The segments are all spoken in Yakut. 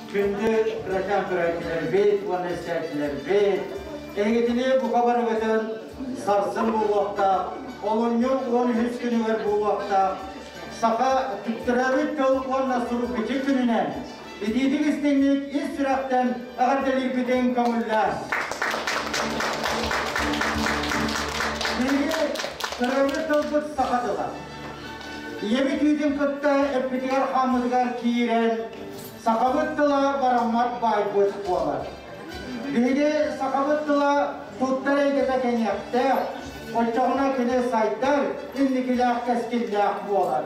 Күндү кырачаан көрөөччүлэрбит уонна истээччилэрбит, эһигитини бука барыгытын сарсын буолуохтаах, олунньу 13 күнүгэр буолуохтаах саха түптэрээбит тыл уонна сурук-бичик күнүнэн итиитик истиҥник ис сүрэхтэн эҕэрдэлиирбитин көҥүллээн. Биһиги төрөөбүт тылбыт саха тыла. Ийэбит үүтүн кытта эппитигэр-хааммытыгар киирэн Сахабыт тыла бараммат баайбыт буолар. Биһиги сахабыт тыла туттар эйгэтэ кэҥиэхтээх, оччоҕуна кини сайдар, инникилээх кэскиллээх буолар.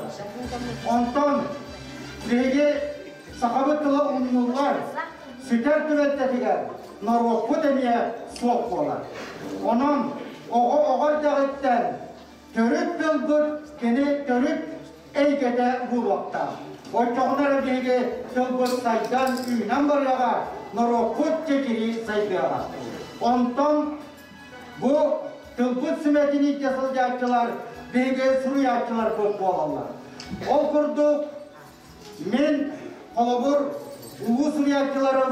Онтон биһиги сахабыт тыла умнуллар, сүтэр түбэлтэтигэр норуоппут эмиэ суох буолар. Онон оҕо оҕо эрдэҕиттэн Төрүт тылбыт кини төрүт эйгэтэ буолуохтаах. Оччоҕуна эрэ биһиги тылбыт сайдан, үүнэн барыаҕа, норуоппут чэчирии сайдыаҕа. Онтон бу тылбыт сүмэтин илдьэ сылдьааччылар биһиги суруйааччыларбыт буолаллар. Ол курдук Мин, холобур, улуу суруйааччылары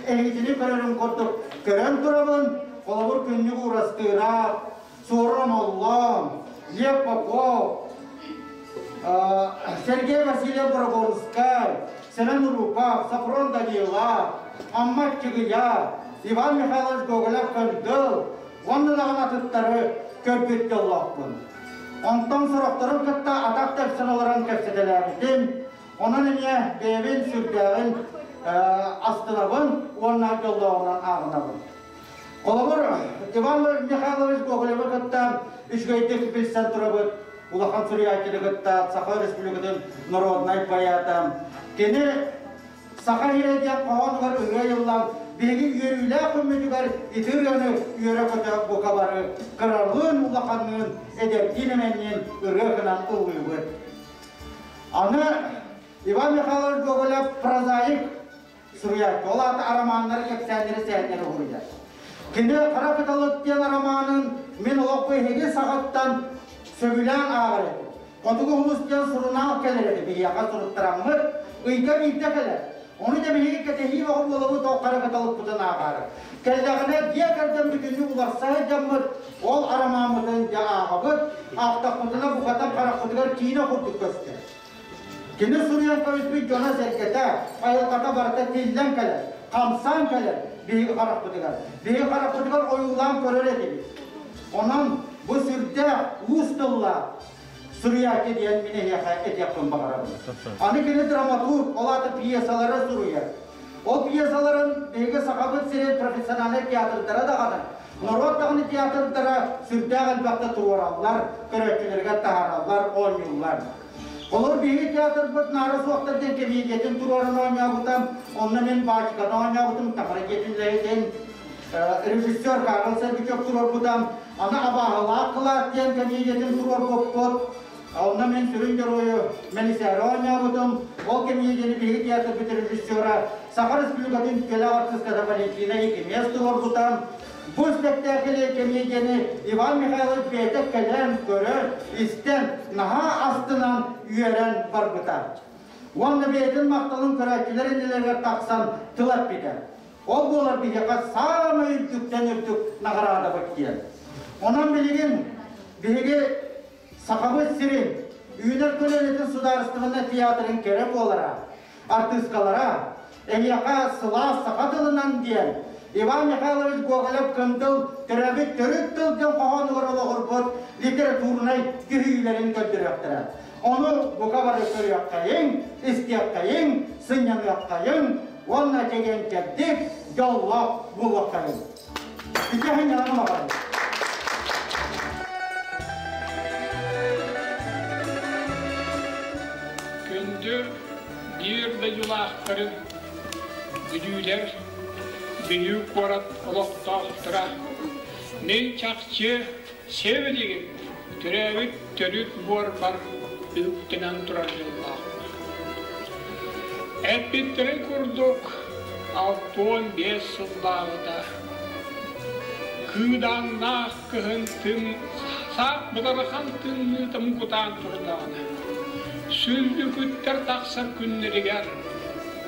эһигитини көрөрүм курдук көрөн турабын. Холобур, Күннүк Уурастыыраап, Суорун Омоллоон, Лев Попов, Сергей Васильев Борогорскай, Сэмэн Урупов, Софрон Данилов, Амма Чыгыйа, Иван Михайлович Гоголев-Кындыл уонна даҕаны атыттары көрбүт дьоллоохпун. Онтон сорохторун кытта атах тэпсэн олорон кэпсэтэлээбитим. Онон эмиэ бэйэбин сүрдээҕин астынабын уонна дьоллооҕунан ааҕынабын. Холобур, Иван Михайлович Гоголевы кытта үчүгэйдик билсэн турабыт. Улахан суруйааччыны кытта Саха Республикатын народнай поэта. Кини Саха сирэ диэн хоһоонугар ырыа ыллаан, биһиги үөрүүлээх күммүтүгэр ити ырыаны үөрэ-көтө бука бары кыралыын, улаханныын, эдэрдиин-эмэнниин ырыа гынан ыллыыбыт. Аны Иван Михайлович Гоголев прозаик суруйааччы. Ол аата арамааннары, кэпсээннэри, сэһэннэри уһуйар. Кини Хара кыталык диэн арамаанын мин олохпу эһиги саҕаттан сөбүлээн ааҕар этим. Хотугу улуус диэн сурунаал кэлэр этэ, биһиэхэ суруттараммыт, ыйга биирдэ кэлэр. Ону да биһиги кэтэһии бөҕө буолабыт, ол хара кыталыкпытын ааҕаары. Кэллэҕинэ дьиэ кэргэн бүтүннүү уларса сылдьаммыт, ол арамааммытын дьэ ааҕабыт, аахтахпытына букатын харахпытыгар киинэ курдук көстөр. Кини суруйан кэбиспит дьоно-сэргэтэ, айылҕата барыта тиллэн кэлэр, хамсаан кэлэр биһиги харахпытыгар. Биһиги харахпытыгар ойуулаан көрөр этибит. Онон бу сүрдээх уус тыллаах суруйааччы диэн мин эһиэхэ этиэхпин баҕарабын. Аны кини драматург, ол аата пьесалары суруйар. Ол пьесаларын биһиги Сахабыт сирин профессиональнай театрдара даҕаны, норуот даҕаны театрдара сүрдээх элбэхтэ туруораллар, көрөөччүлэригэр таһаараллар, оонньууллар. Олор биһиги театрбыт наара суохтар диэн кэмиэдийэтин туруоран оонньообута, онно мин баачыканы оонньообутум, таҥара дьиэтин үлэһитин, режиссер Карл Сергучев туруорбута, аны Абааһылаах кылаат диэн кэмиэдийэтин туруорбуппут, онно мин сүрүн дьоруойу Мэлисээри оонньообутум, ол кэмиэдийэни биһиги театрбыт режиссера Саха Республикатын үтүөлээх артыыската Валентина Якимец туруорбута, Бу испэктээкили кэмиэдийэни Иван Михайлович бэйэтэ кэлэн, көрөн, истэн, наһаа астынан, үөрэн барбыта. Уонна бэйэтин махталын көрөөччүлэр иннилэригэр тахсан тыл эппитэ. Ол буолар биһиэхэ саамай үрдүктэн үрдүк наҕараадабыт диэн. Онон билигин биһиги Сахабыт сирин үүнэр көлүөнэтин судаарыстыбаннай театрын кэрэ буолара, артыыскалара, эһиэхэ сылаас саха тылынан диэн Иван Михайлович Гоголев-Кындыл төрөөбүт төрүт тыл диэн хоһоонугар олоҕурбут литературнай дьүһүйүүлэрин көрдөрүөхтэрэ. Ону бука бары көрүөххэйиҥ, истиэххэйиҥ, сынньаныаххайыҥ уонна чэгиэн-чэбдик, дьоллоох буолуоххайыҥ. Ити сынньалаҥы баҕарабын. Күндү биир дойдулаахтарын бүлүүлэр, Бүлүү куорат олохтоохторо, мин чахчы сибилигин төрөөбүт төрүт буорбар үктэнэн турар дьоллоохпун. Эппиттэрин курдук, 65 сыллааҕыта кыыдааннаах кыһын тыҥ саат бытархан тымныыта муҥутаан турдаҕына, сүллүкүттэр тахсар күннэригэр.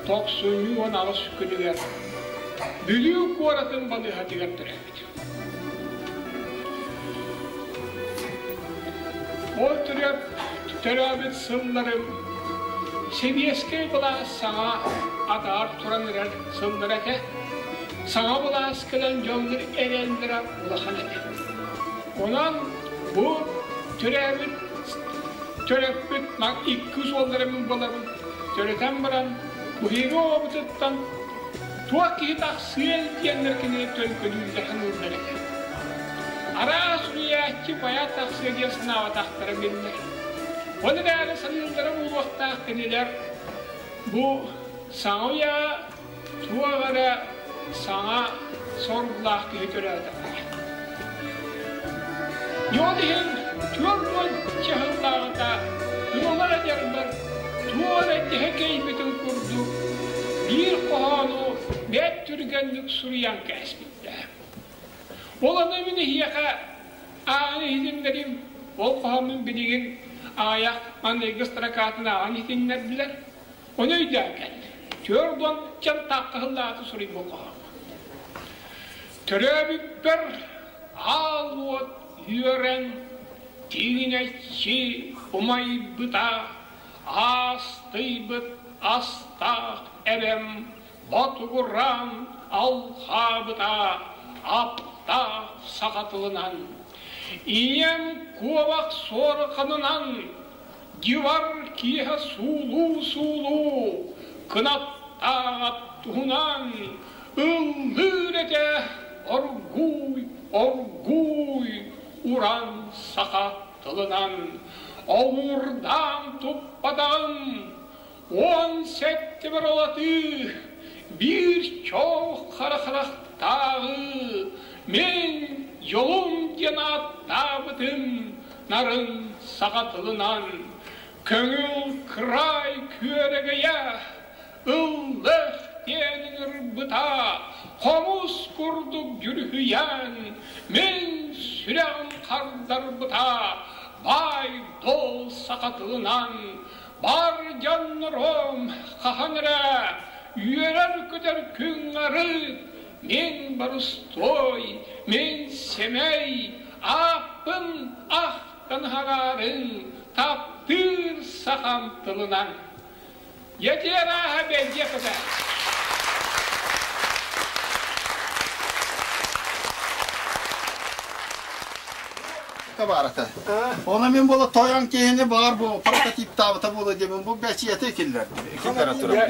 Тохсунньу 18 күнүгэр Бүлүү куоратын балыыһатыгар төрөөбүт. Ол төрөөбүт сылларым Сэбиэскэй былаас саҥа атаҕар туран эрэр сыллара этэ. Саҥа былаас кэлэн дьоннор эрэллэрэ улахан этэ. Онон бу төрөөбүт төрөппүт икки суоллара мин буолабын. Төрөтөн баран Куһига оҕобутуттан туох киһи тахсыай диэннэр кинини төлкөлүүллэр саныыллар этэ. Араас суруйааччы байа тахсыа диэн санаабатахтара биллэр. Ол эрээри саныыллара буолуохтаах кинилэр бу саҥа үйэ туох эрэ саҥа соруглаах киһи төрөөтөҕө. Дьон иһин 40 чаһыллааҕыта ыралар эдэрбэр туох эрэ тэһэ кэйбитин курдук биир хоһоону бэрт түргэнник суруйан кээспиттээх. Ол аны мин эһиэхэ ааҕан иһитиннэрим, ол хоһооммун билигин аҕыйах маҥнайгы строкатын ааҕан иһитиннэрдилэр. Ону өйдөөн кэллим. 40 тааххаһыллааты суруйбут хоһооҥҥо. Төрөөбүппэр аал уот үөрэн, тиҥинэччи умайбыта, аастыйбыт астаах эбэм ботугураан алхаабыта, аптаах саха тылынан. Ийэм куобах суорҕанынан Дьыбар киэһэ суулуу-суулуу, кынаттааҕа туһунан ыллыыр этэ оргууй, оргууй уран саха тылынан. Олуурдаан туппатаҕым 17 олатыы, биир чоох хара харахтааҕы мин дьолум диэн ааттаабытым нарын саха тылынан көҥүл кыраай күөрэгэйэ ыллых диэн ыҥырбыта хомус курдук дьүрүһүйэн мин сүрэҕим хардарбыта баай-дуол саха тылынан бар дьоннорум хаһан эрэ үөрэр-көтөр күн арыт мин борустуой мин сэмэй ааппын ахтан аһараарыҥ таптыыр сахам тылынан Дьэ бэлдиэх этэ. Табаарата. Оны мен бола тойон киһини баар бу прототиптаабыта буола диэмин бу бэчиэти киллэр киллэрэ турар.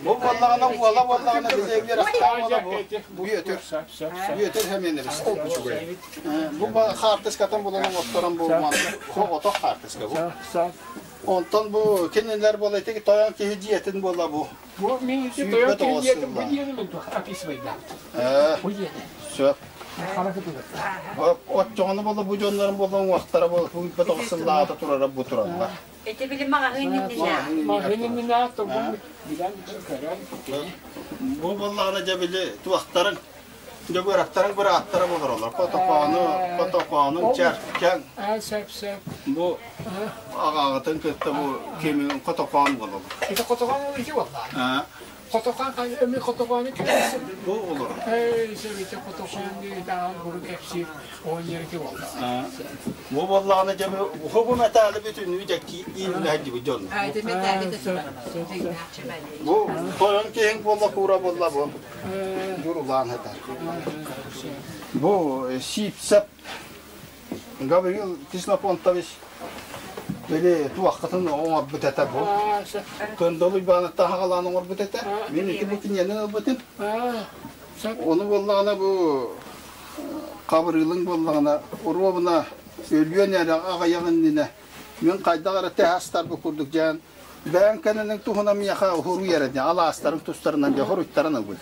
Бу буоллаҕына уола буоллаҕына биһиги үөрэхтээх уола бу Бүөтүр. Бүөтүр Хэмиэнэбис. Бу хаартыскатын булан оҥотторон бу оҕотох хаартыска бу. Онтон бу кинилэр буола ити тойон киһи дьиэтин буола бу. Бу мин ити тойон киһи дьиэтин бу дьиэни мин описывайдаабыт. Бу дьиэни. Сөп. Оччоҕуна буола бу дьоннорун буола уҥуохтара буола 29 сыллааҕыта турара бу тураллар. Ити били маҕаһыын иннинэ. Маҕаһыын иннинэ турбун билэн көрөн. Бу буоллаҕына дьэ били туохтарын дьөгүөрэптэрин бырааттара олороллор. Котокоону, котокоонун чэркэҥ. Сөп, сөп. Бу аҕаҕытын кытта бу кимин котокоон буолар. Ити котокоон ити буолла. Хотокоон эми хотокоону кэпсиир. Бу олорор. Эй, сөбүтэ хотокоон диэтаҕын буру кэпсиир оҕонньор ити буолла. Бу буоллаҕына дьэ бу мэтээли бүтүннүү дьэ иилинэһэрдибит дьон. Бу тойон киһиҥ буолла куура буолла бу. Дьурулаан этэр. Бу сиипсэп Гаврил Ксенофонтович били туоххатын оҥорбут этэ бу. Кындыл Уйбааныттан хаҕалаан оҥорбут этэ. Мин ити бу киниэнин ылбытым. Ону буоллаҕына бу Хабырыылыҥ буоллаҕына оруобуна өлүөн эрэ аҕыйах иннинэ мин хайдах эрэ тэһэ астарбыт курдук дьээн Бэйэҥ кэнниҥ туһунан миэхэ уһуруй эрэ диэн алаастарыҥ тустарынан дьэ хоруйтаран ылбыт.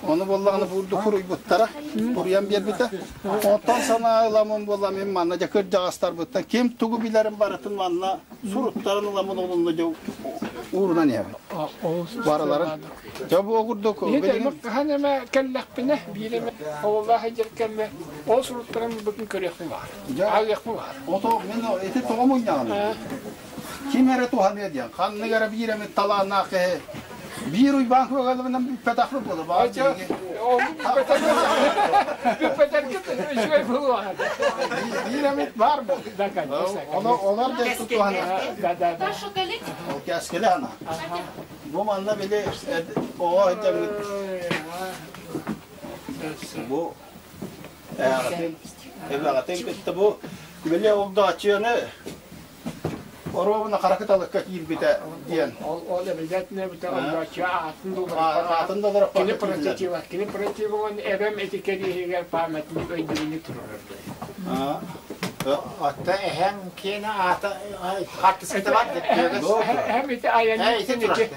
Ону буоллаҕына буурдук хоруйбуттара, хоруйан биэрбитэ. Онтон санаа ыламмын буолла мин манна дьэ кырдьаҕастарбыттан ким тугу билэрин барытын манна суруттаран ыламмын олунна дьэ уурунан иһэбин. Барыларын. Дьэ бу курдук билигин хаһан эмэ кэллэхпинэ биир эмэ ололлоох сылдьар кэммэ ол суруттаран бүтүн көрүөхпүн баар. Ааҕыахпын баар. Ото мин ити тоҕо мунньаҕын? Ким эрэ туһаныа диэн, ханнык эрэ биир эмит талааннаах киһи биир Уйбаан Күөгэлэбинэн бүппэтэхпит буолуо. Баҕар биһиги Бүппэтэргит үчүгэй буолуоҕа. Биир эмит баар буолуо. Олор да туһаныа. Ол кэскилэ ана. Бу манна били оҕо сылдьаммыт бу ээҕитин эбэҕитин кытта бу били олдооччуйаны оруобуна хара кыталыкка киирбитэ диэн. Ол обязательно эбитэ олдооччуйа аатын аатын да Кини прототиба. Кини прототибын эбэм ити кэриэһигэр памятник өйдөбүнньүк турар. Отто эһэҥ киэнэ аата хартыската бар Эһэм ити айанньыт ити.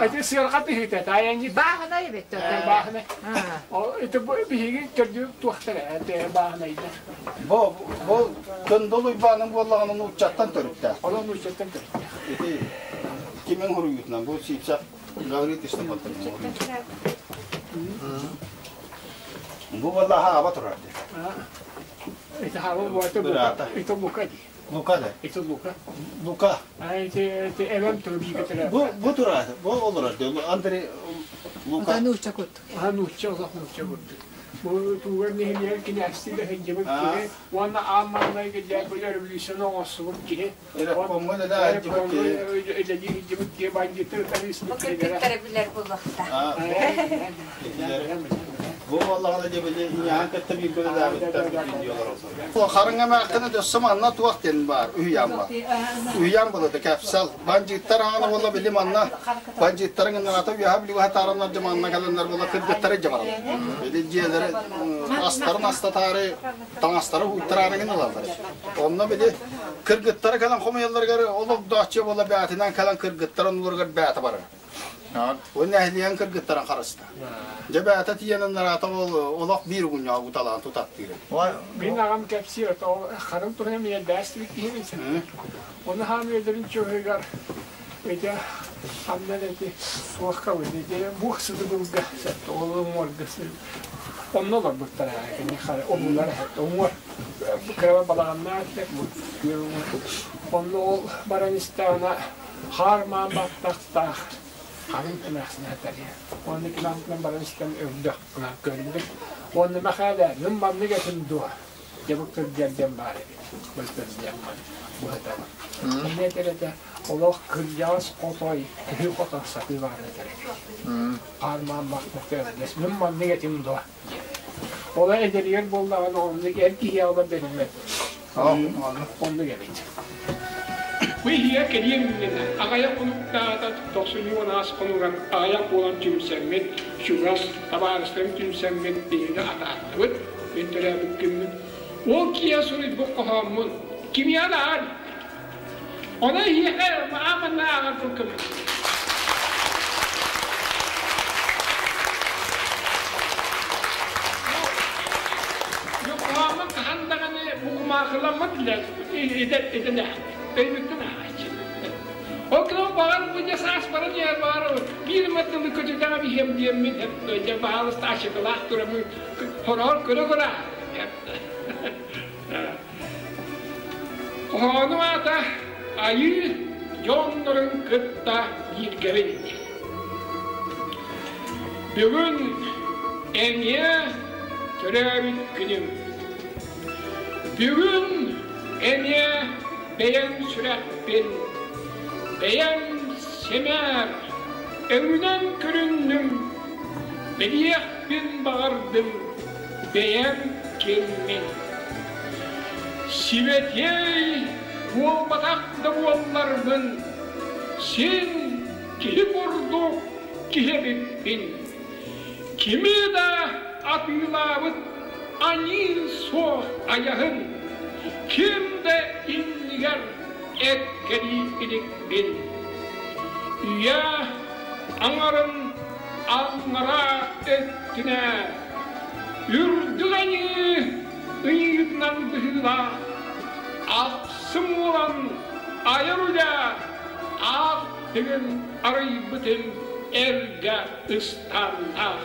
Ити сыарҕа тыһыыта айанньыт. Бааһынай эбит. Бааһынай. Ол ити биһиги төрдү туохтара бааһынайдар. Бу бу Кындыл Уйбаанын буоллаҕына нууччаттан төрүттээх. Ол нууччаттан төрүттээх. Ити кимин хоруйутунан бу Сипсак Гаврил Ксенофонтович. Бу балаха аба турар дии. Ити хаба буата Быраата. Ити Лука дии. Лука да. Ити Лука. Лука. А ити ити эбэм турбига турар. Бу бу турар. Бу олорор дии. Андрей Лука. Нуучча курдук. А нуучча олох нуучча курдук. Бу тугар нэһилиэгэр кинээсти да сылдьыбыт киһи уонна аан маҥнайгы дьээбэ революцияны оҥорсубут киһи. Ревкомҥа үлэлээ киһи. Үлэлии сылдьыбыт киһи бандьыыттар Бу кыргыттары билэр буолуохтаах. Бу буоллаҕына дьэ били ийэҕин кытта бииргэ үлэлээбиттэр видеолар Харыҥа эмээххинэ өссө манна туох диэн баар үһүйээн баар. Үһүйээн былыты кэпсэл. Бандьыыттар аҕана буолла били манна бандьыыттарын ыҥырата үөһэ бүлүүгэ таараннар дьэ манна кэлэннэр буолла кыргыттары дьэ бараллар. Били дьиэлэри астарын астатаары таҥастары ууттараары гын ылаллар. Онно били кыргыттары кэлэн хомуйалларыгар олордооччу буола бээтинэн кэлэн кыргыттар оннуларыгар бээтэ барар. Ол нэһилиэгин кыргыттарын харыста. Дьэ бээтэ тиийэн ынараата ол олох биир угунньоҕу уталаан тутаттыыр. Мин аҕам кэпсиир, ол харым туһунан миэн бээстибит киһибин. Оны хаам үөдэрин чуһугар ити ханна эти туохка ити бух сыдыбылга ол уҥуорга онно олорбуттара кини обулар уҥуор кыра балаҕаннаах онно ол баран истэҕинэ хаар маан баттахтаах ханын эмээхсин этэр уонна килаантынан баран истэн өлдөх көрдүк уонна Мэхээлэ мин маннык этим дуо дьэ бу кырдьар диэн баар эбит быстар диэн быһытабын Эмиэ этэр этэ олох кырдьаҕас хотой күһү хотор сатыы баар этэр эбит хаар маан баттахтаах мин маннык этим дуо Ола эдэригэр буоллаҕына оннук эр киһи ола бэриммэт. Оннук эбит. Бу иһигэ кэлиэм иннинэ аҕыйах хонуктаата тохсунньу уонаас хонугар аҕыйах буолан түмсэммит, чугас табаарыстарым түмсэммит биһиги атааттыбыт. Мин төрөөбүт күммүт. Ол киһи суруйбут хоһооммун кимиэхэ да аар Ону эһиэхэ ааманна ааҕарбын көмө. Хоһооммун хаһан даҕаны бу кумаахыламмат идэлээх өйбүттэн ааҕааччы. Ол гынан баҕар бу дьэ саас баран иһэр баҕар биир эмэ тылы көтүтэҕэ биһиэм диэммин дьэ баһаалыста ачыкылаах тураммын хороҕор көрө-көрө Хоһоону аата Айыы дьоннорун кытта бииргэбин. Бүгүн эмиэ төрөөбүт күнүм. Бүгүн эмиэ бэйэм сүрэхпин, бэйэм сэмээр өҥүнэн көрүннүм, билиэхпин баҕардым бэйэм киммин. Сибэтиэй буолбатах да буолларбын, син киһи курдук киһи эбиппин. Кими да атыылаабыт аньыы суох айаһын, ким да иннигэр эккэлии иликпин. Үйэ аҥарын аллараа өттүнэ Үрдүк айыы ыйыытынан быһыылаах ахсым уолан айар үлэ аах тыгын арыйбытын эргэ ыстааннаах.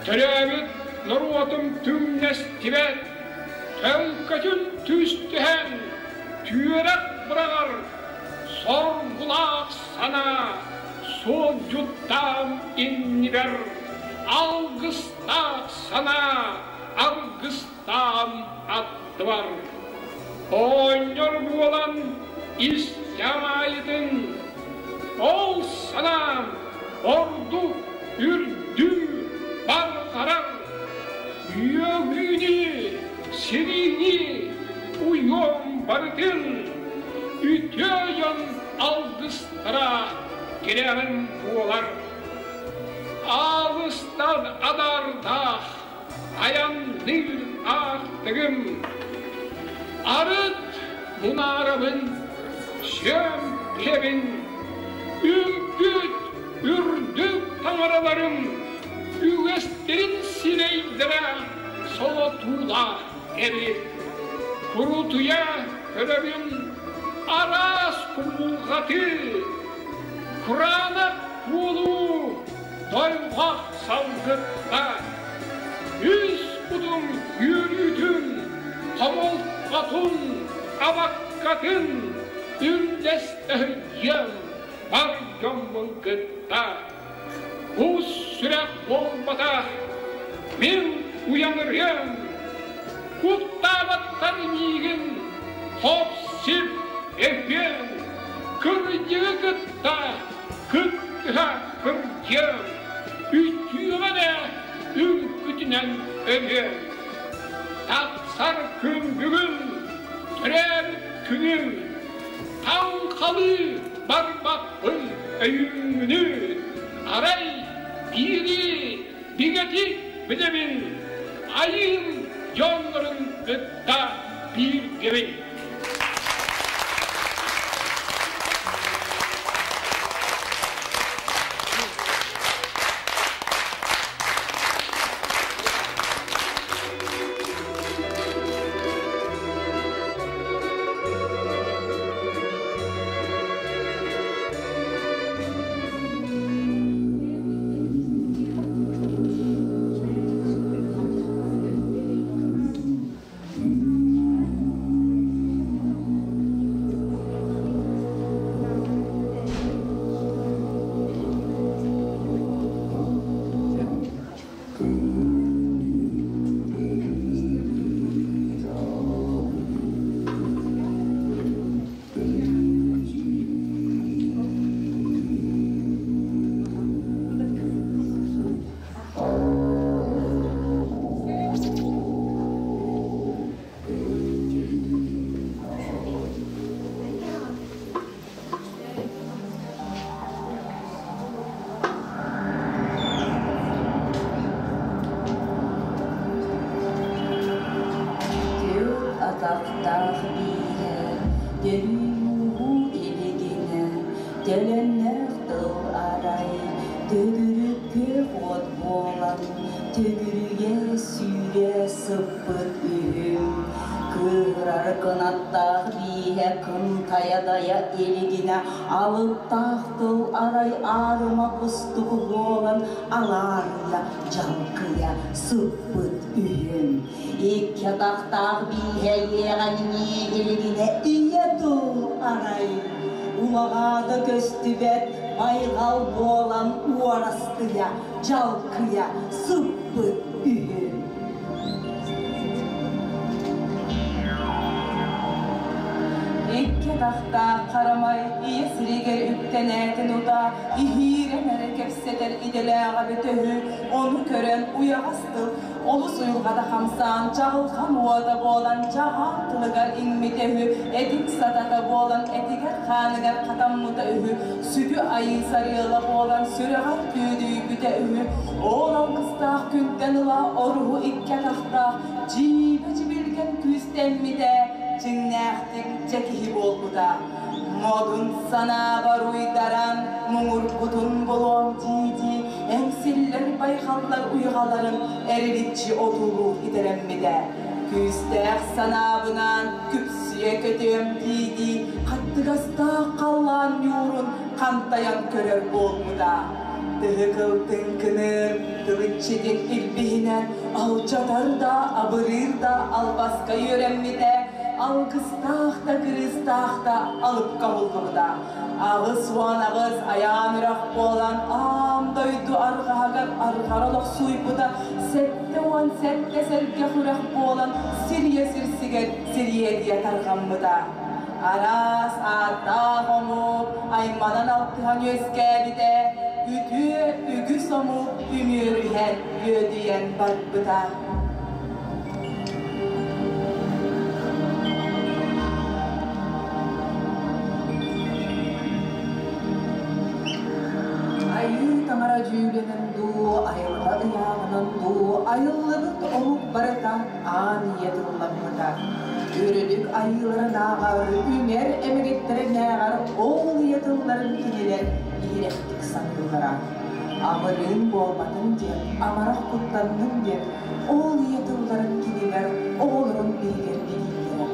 Төрөөбүт норуотум түҥнэстибэт, төлкөтүн түстүһэн, түөрэх быраҕар. Соргулаах санаа суолдьуттаан иннибэр, алгыстаах санаа аргыстаан аттыбар. Оонньор буолан истэм аайытын, ол санаам ордук үрдүү барҕарар. Үөгүүнү, сириини уйуом барытын, үтүө дьон алгыстара тирэҕим буолар. Аалыстан адаардаах айанныыр аартыгым, арыт мунаарабын, сүөм кэбин, үҥкүт үрдүк таҥараларым үгэстэрин сирэйдэрэ солотуулаах эбит. Курутуйа көрөбүн араас кумулҕаты, кураанах буолуу дойҕох салгытта. Үс кутум үөрүүтүн, хомолтотун, абаккатын үллэстэһийиэм бар дьоммун кытта. Кус сүрэх буолбатах, мин уйаҥырыам, куттаабаттар миигин хоп-сип эһиэм, кырдьыгы кытта кыттыһа кырдьыам, үтүөҕэ да үҥкүтүнэн өлүөм. Тахсар күн бүгүн төрөөбүт күнүм, таҥхалыы барбаппын өйүүнү, арай биири бигэтик билэбин, айыым дьоннорун кытта бииргэбин. Түөрт атахтаах бииһэ, төрүү-ууһуу илигинэ, төлөннөөх тыл арай, төгүрүк күөх уот буолан, төгүрүйэ сүүрэ сыппыт үһү. Кыыһырар кынаттаах бииһэ кынтайа-дайа илигинэ, алыптаах тыл арай аарыма кустук буолан алаарыйа дьалкыйа сыппыт үһү. Икки атахтаах бииһэ иэҕэҥнии илигинэ ийэ тыл арай улаҕаата көстүбэт байҕал буолан уорастыйа дьалкыйа сыппыт үһү. Икки атахтаах харамай ийэ сиригэр үктэнээтин утаа иһиирэн эрэ кэпсэтэр идэлээҕэ бөтөһү, ону көрөн уйаҕас тыл олус уйулҕата хамсаан, чаҕылхан уота буолан чаҕаан тылыгар иҥмитэ үһү, этиҥ сатата буолан этигэр-хааныгар хатаммыта үһү, сүдү айыы сарыала буолан сүрэҕэр күөдүйбүтэ үһү. Ол алгыстаах күнтэн ыла оруһу икки атахтаах дьиибэ чибилгэн күүстэммитэ, дьиҥнээхтик дьэ киһи буолбута. Модун санаабар уйдаран, муҥурбутун булуом дии-дии, эҥсиллэр байҕаллар уйҕаларын эриличчи одуулуу итэрэммитэ. Күүстээх санаабынаан күпсүйэ көтүөм дии-дии, хаттыгастаах халлаан ньуурун хантайан көрөр буолбута. Тыһы кыл тыҥкыныыр, тылыччытын илбиһинэн алдьатар да, абырыыр да албаска үөрэммитэ. Алгыстаах да кырыыстаах да алыпка буллубута. 88 айаан үрэх буолан аан дойду арҕаһыгар арҕара олохсуйбута, 77 сэргэх үрэх буолан сирийэ сирсигэр сириэдийэ тарҕаммыта. Араас ааттаах омук айманан алтыһан үөскээбитэ, үтүө үгүс омук үмүөрүһэн үөдүйэн барбыта. Айыы таҥара дьүүлүнэн дуу, айылҕа ыйааҕынан дуу айыллыбыт омук барыта аан ийэ тылламмыта. Үрүлүк айыыларынааҕар, үҥэр эмэгэттэринээҕэр ол ийэ тылларын кинилэр иһирэхтик саныыллара. Амырыын буолбатын диэн, амарах куттаннын диэн, ол ийэ тылларын кинилэр оҕолорун биһигэргирииллэрэ.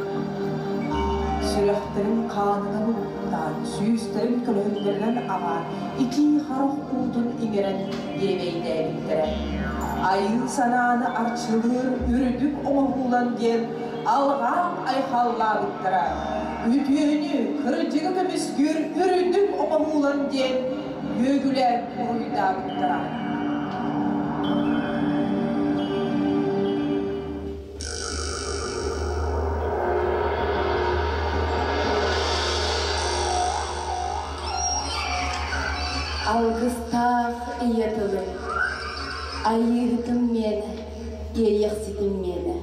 Сүрэхтэрин хаанынан угуттаан, сүүстэрин көлөһүннэринэн аҕаан, итии харах уутун иҥэрэн диэбэйдээбиттэрэ. Айыы санааны арчылыыр үрдүк оҥоһуулан диэн алҕаан айхаллаабыттара. Үтүөнү, кырдьыгы көмүскүүр үрдүк оҥоһуулан диэн үөгүлээн уруйдаабыттара. Алгыстаах ийэ тылым, айыыһытым миэнэ, иэйэхситим миэнэ.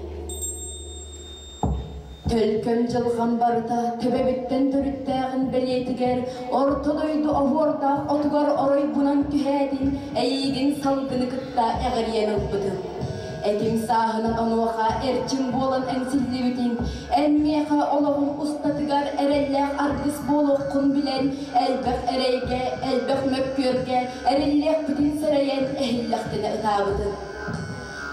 Төлкөм дьылҕам барыта төбөбүттэн төрүттээҕин бэлиэтигэр орто дойду оһуордаах отугар оройбунан түһээтин эйиигин салгыны кытта эҕирийэн ылбытым. Этиҥ сааһынан онуоха эрчим буолан эҥсиллибитиҥ, эн миэхэ олоҕум устатыгар эрэллээх аргыс буолуоххун билэн, элбэх эрэйгэ, элбэх мөккүөргэ эриллиэхпитин сэрэйэн эһиллэхтэнэ ытаабытым.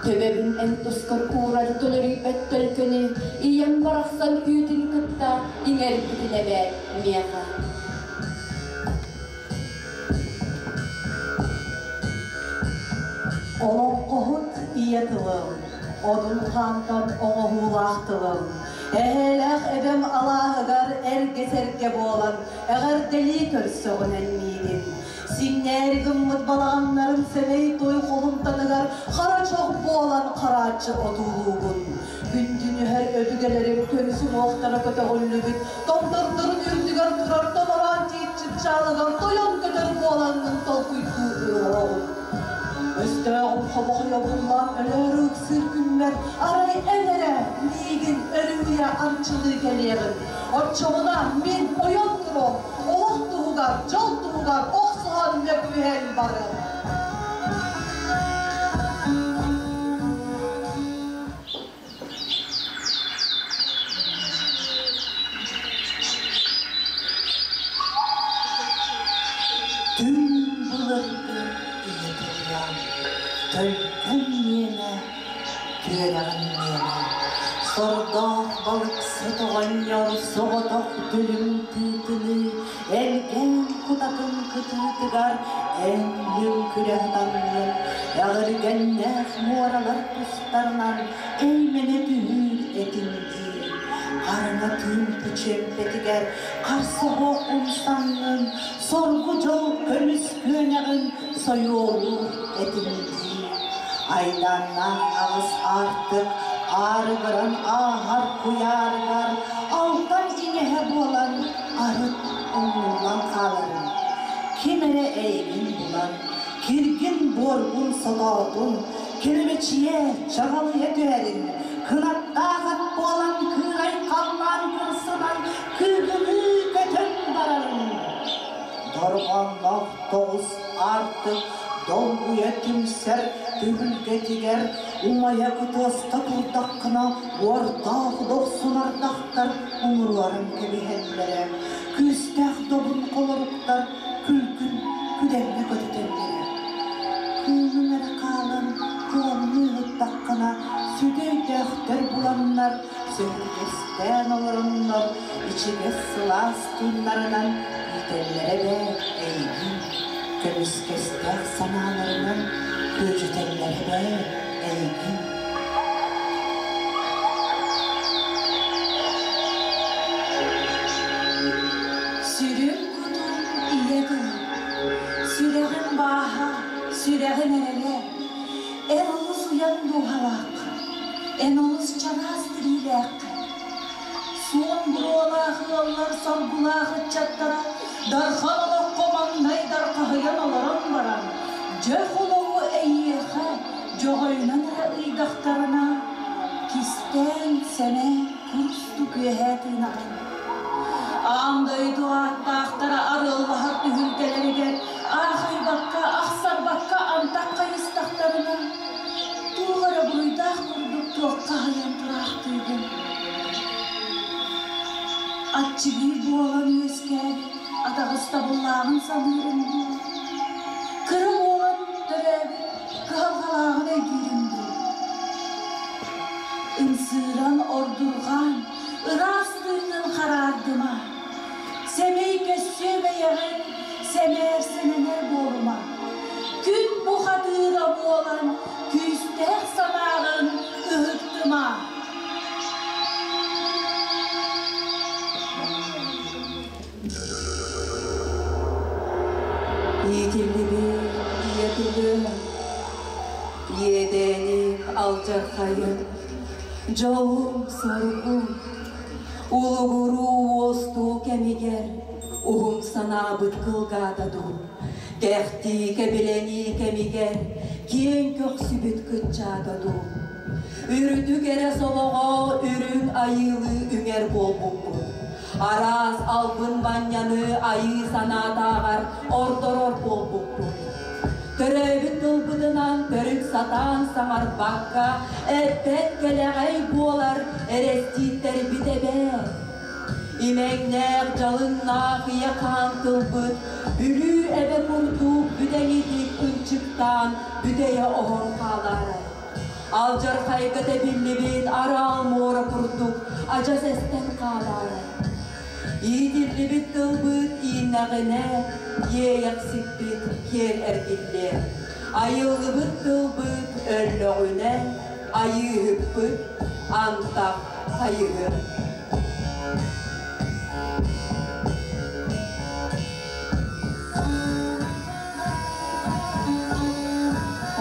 Төбөбүн эн тускар уурар төлөрүйбэт төлкөнү ийэм барахсан үүтүн кытта иҥэрбитин эбээт миэхэ. Олоҥхоһут ийэ тылым, одун хаантан оҥоһуулаах тылым, эһээлээх эбэм алааһыгар эргэ-сэргэ буолан эҕэрдэлии көрсөҕүн эн миигин. Сиҥнээри гыммыт балаҕаннарын сэмэй той холумтаныгар хара чох буолан харааччы одуулуугун. Күндүнүһэр өбүгэлэрим көмүс уҥуохтара көтөҕүллүбүт томтордорун үрдүгэр турар томороон тиит чыпчаалыгар тойон көтөр буолаҥҥын толкуйдуу олороҕун. Өстөөҕүм хобохойо буллаан өлөөрү ыксыыр күммэр арай эн эрэ миигин өрүһүйэ арчылыы кэлиэҕин. Оччоҕуна мин ойон туруом, олох туһугар, дьол туһугар охсуһан мөккүһэн барыам. Түҥ былыргы ийэ тыллаан, төлкөм миэнэ, түөрэҕим миэнэ, сордоох балыксыт оҕонньор соҕотох дүлүҥ тыытыныы Элгээн кутатын кытыытыгар эн лүҥкүрэ сытаҥҥын, эҕиргэннээх муоралар тустарынан эймэнэ түһүүр этиҥ дии. Хараҥа тыымпы чүөмпэтигэр харса-суох умсаҥҥын, соргу-дьол көмүс күөнэҕин сойуолуур этиҥ дии. Айдааннаах аҕыс аартык аарыгыран ааһар куйаарыгар алтан иҥэһэ буолан арыт умнуллан хааларын, ким эрэ эйигин булан, киргин-буоргун сотоотун, килэбэчийэ, чаҕылыйа түһэрин, кынаттаах ат буолан кыырай халлаан кырсынан кыыгыныы көтөн барарын. Дорҕоонноох тоҕус аартык долгуйа түмсэр түһүлгэтигэр умайа кытыаста турдаххына уордаах дохсун ардахтар умуруоран кэбиһэллэрэ, күүстээх добун холоруктар күлгүн күдэҥҥэ көтүтэллэрэ. Кыылын эрэ хаалан кыланныы ыһыттаххына сүдү өйдөөхтөр буланнар, сөһүргэстээн олороннор ичигэс сылаас тыыннарынан иитэллэрэ бээ эйигин, көмүскэстээх санааларынан күөдьүтэллэрэ бээ эйигин. Эн олус чараас тириилээххин. Суон буруолаах ыаллар соргулаах ыччаттара дархан олоххо маҥнай дархаһыйан олорон баран, дьэ холоҕу эйиэхэ дьоҕойунан эрэ ыйдахтарына, кистээн сэмэ курустук үөһээ тыынаҕын. Аан дойду ааттаахтара арыаллаһар түһүлгэлэригэр аахайбакка, ахсарбакка антах хайыстахтарына, туох эрэ буруйдаах курдук туохха аһыйан тураахтыыгын. Аччыгый буолан үөскээбит атаҕастабыллааҕын саныырым дуу, кыра буолан төрөөбүт кыһалҕалааҕын өйдүүрүм дуу. Ымсыыран ордурҕаан, ыраас тыыҥҥын хараардыма, сэмэй көссүө бэйэҕин сэмээр сэнэнэр буолума. Күн бухатыыра буолан күүстээх санааҕын ыһыктыма. Иитиллибит ийэ тылым, иэдээни алдьархайын, дьолум-соргум, улугуруу уостуу кэмигэр уһун санаабыт кылгаата дуу, кэхтии кэбилэнии кэмигэр киэҥ көхсүбүт кыччаата дуу, үрдүк эрэ солоҕо үрүҥ айыылыы үҥэр буолбуппут. Араас албын манньаны айыы санаатааҕар ордорор буолбуппут. Төрөөбүт тылбытынан төрүт сатаан саҥарбакка, эппэт кэлэҕэй буолар эрэстииттэрбит эбээт. Имэҥнээх, дьалыҥнаах ийэ хаан тылбыт Бүлүү эбэ курдук бүтэҥитик ынчыктаан бүтэйэ оһон хаалаарай. Алдьархайга тэбиллибит араал муора курдук адьас эстэн хаалаарай. Иитиллибит тылбыт ииннэҕинэ, иэйэхсиппит киэр эргиллиэ. Айыллыбыт тылбыт өллөҕүнэ, айыыһыппыт антах хайыһы.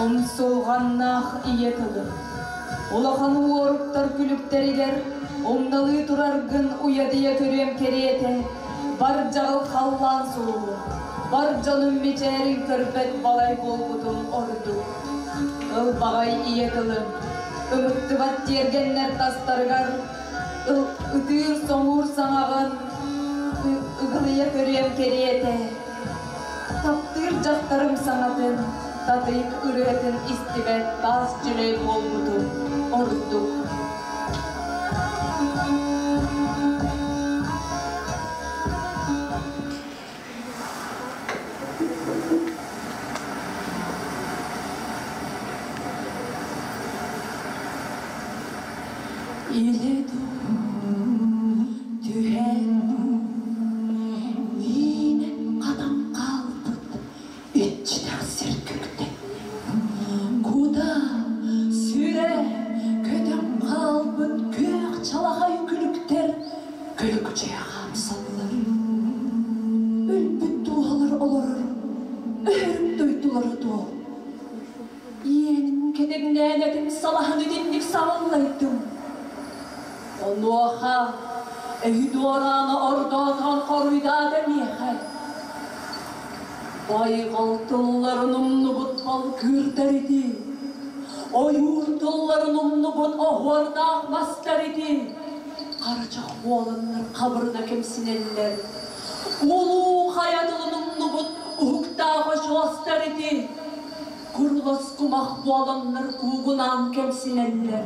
Умсулҕаннаах ийэ тылы улахан уоруктар күлүктэригэр умналыы тураргын уйадыйа көрүөм кэриэтэ бар дьаҕыл халлаан сулуһун, бар дьонум мичээрин көрбөт балай буолбутум ордук. Ылбаҕай ийэ тылым, ымыттыбат тиэргэннэр тастарыгар ытыыр-соҥуур саҥаҕын ыгылыйа көрүөм кэриэтэ. Таптыыр дьахтарым саҥатын, татыйык ырыатын истибэт таас дьүлэй буолбутум ордук. Илэ түһэн миинэн хатан хаалбыт иччитэх сир күктэннэ. Куда сүрэ көтөн хаалбыт күөх чалахай күлүктэр көлүкчэйэ хаамсаллар. Өлбүт дууһалар олорор өһөрүк дойдулара дуо? Иэним кэтэҥнээн этим салаһан итинник сабыллайдым. Онуоха эһи дуораана ордоотоон хоруйдаата миэхэ. Байҕал тылларын умнубут балкыырдар ити, ойуур тылларын умнубут оһуордаах мастар ити, харачах уоланнар хабырына кэмсинэллэр. Улуу хайа тылын умнубут уһуктаах очуостар ити, курулас кумах буоланнар куугунаан кэмсинэллэр.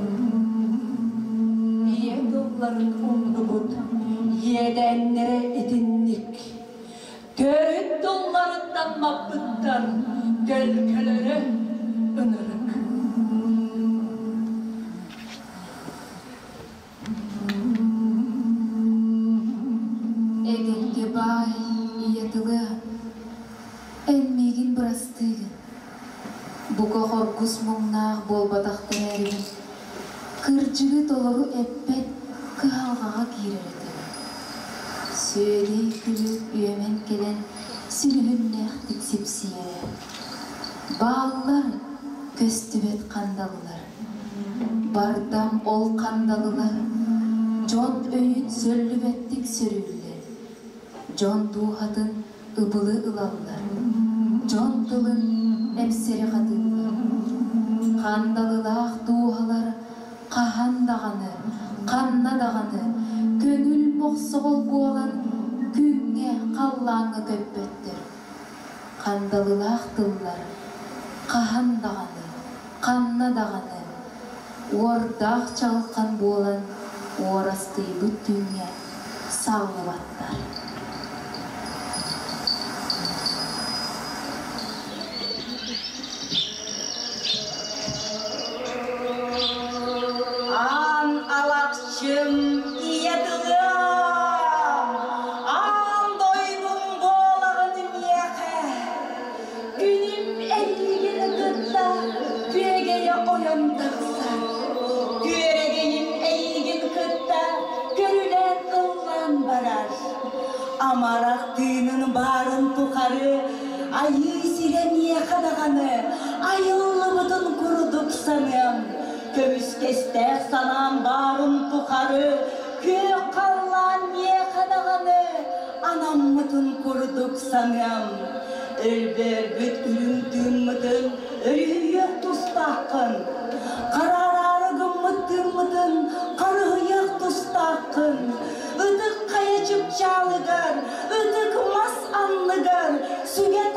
Ийэ тылларын умнубут иэдээннэрэ итинник. Төрүт тылларыттан маппыттар, төлкөлөрө ынырык. Эгэлгэ баай ийэ тылы эн миигин бырастыыгын. Бука хоргус муҥнаах буолбатахтар эрэрибин, кырдьыгы толору эппэт кыһалҕаҕа киирэр этим. Сүөдэй күлүк үөмэн кэлэн сүлүһүннээхтик сипсийэрэ. Бааллар көстүбэт хандалылар. Бардам ол хандалылар дьон өйүн сөллүбэттик сөрүүллэр, дьон дууһатын ыбылы ылаллар, дьон тылын эпсэри хатыыллар. Хандалылаах дууһалар хаһан даҕаны, ханна даҕаны көҥүл мохсоҕол буолан күҥҥэ, халлааҥҥа көппөттөр. Хандалылаах тыллар хаһан даҕаны, ханна даҕаны уордаах чаҕылхан буолан уорастыйбыт күҥҥэ саллыбаттар. Аан алахчын ийэ тылым, аан дойдум буолаҕын миэхэ. Күнүм эйигин кытта күөгэйэ ойон тахсар. Күөрэгэйим эйигин кытта көрүлээн ыллаан барар. Амарах тыынын баарын тухары айыы сирэ миэхэ даҕаны айыллыбытын курдук саныам. Көмүскэстээх санаам баарын тухары күөх халлаан миэхэ даҕаны анаммытын курдук саныам. Өлбөөрбүт үрүҥ тыыммытын өрүһүйүөх тустааххын. Хараараары гыммыт тыыммытын харыһыйыах тустааххын. Ытык хайа чыпчаалыгар, ытык мас анныгар сүгэн.